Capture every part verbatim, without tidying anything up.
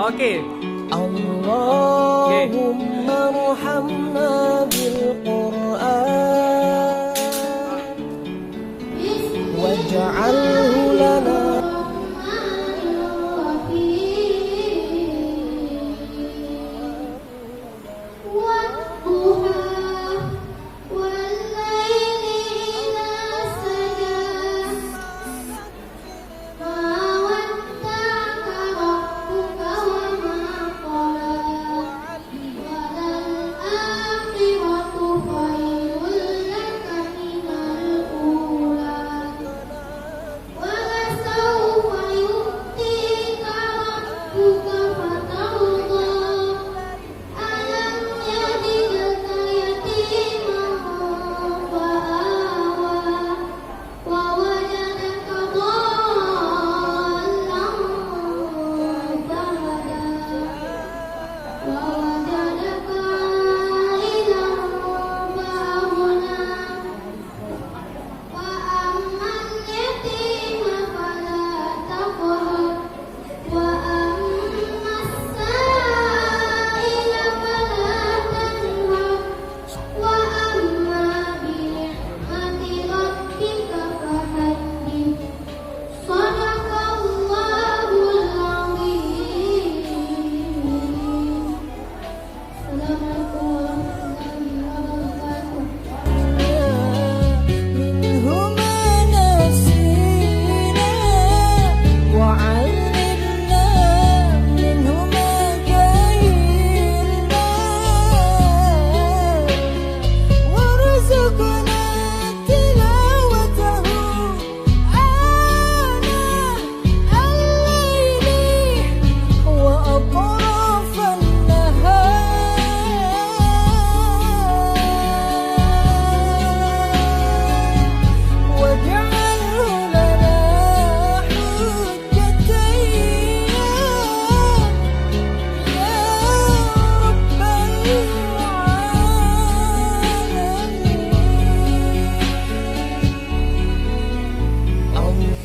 Oke. اللهم ارحمنا بالقرآن واجعله لنا والضحى والليل إذا سجى ما ودعك ربك وما قلى وللآخرة خير لك من الأولى ولسوف يعطيك ربك فترضى ألم يجدك يتيما فآوى ووجدك ضالا فهدى ووجدك عائلا فأغنى وأما اليتيم فلا تقهر وأما السائل فلا تنهر وأما بنعمة ربك فحدث. صدق الله العظيم. السلام عليكم ورحمة الله وبركاته. منهما نسينا وعلمنا منهما جهلنا ورزقنا تلاوته آناء الليل وأطراف النهار واجعله لنا حجة يا رب العالمين.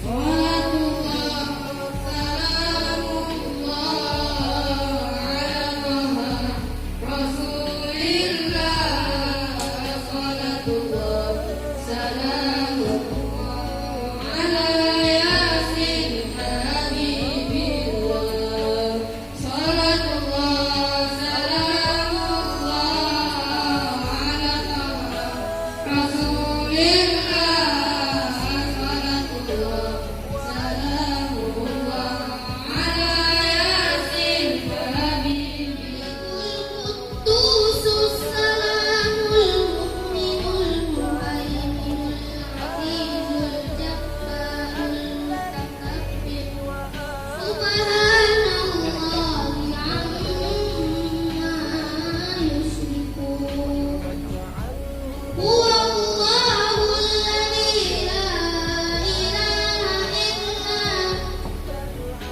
صلاة الله وسلام الله على طه رسول الله، صلاة الله سلام الله على ياسين حبيب الله. صلاة الله سلام الله على طه رسول الله. صلاة الله سلام الله على ياسين حبيب الله. القدوس السلام المؤمن المهيمن العزيز الجبار المتكبر. سبحان الله عما يشركون. هو الله الذي لا إله إلا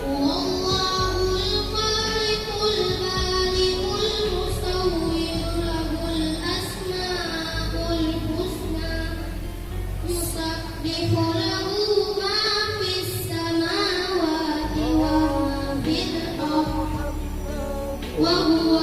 هو الله الخالق البارئ المصور له الأسماء الحسنى. يسبح له ما في السماوات وما في الأرض وهو